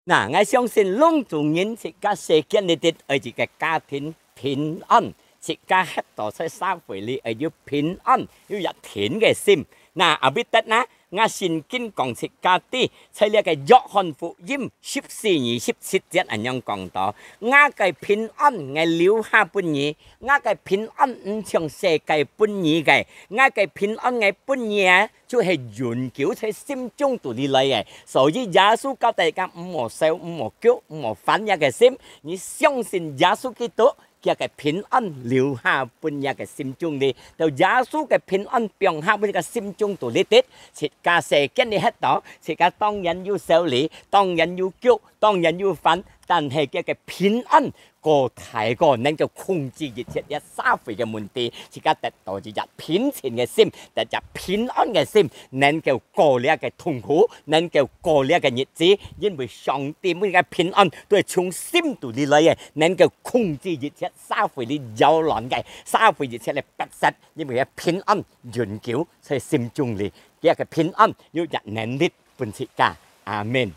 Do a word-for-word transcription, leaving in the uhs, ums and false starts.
那，𠊎相信攏總人自家世間裡肚愛一個家庭平安，自家歇到在社會裡愛有平安，有一定个心。那，阿彼得啊，𠊎聖經講自家知，在這個約翰福音十四二十七節恁樣講到：「𠊎个平安𠊎留下分你，𠊎个平安毋像世界分你个，𠊎个平安𠊎分你啊，就係永久在心中肚裡來个。」所以耶穌交代自家毋好愁，毋好急，毋好煩這個心，你相信耶穌基督，佢个平安留下分你个心中裡，到耶穌个平安放下分你个心中肚裡肚，自家世間裡歇到，自家當然有愁慮，當然有急，當然有煩，但係佢个平安過大過能夠控制一切這社會个問題，自家得到一隻平靜个心，得隻平安个心，能夠過這個痛苦，能夠過這個日子，因為上帝每個平安都係從心肚裡來个，能夠控制一切社會裡擾亂个，社會一切个不實，因為佢平安永久在心中裡，佢个平安有一能力分自家。阿門。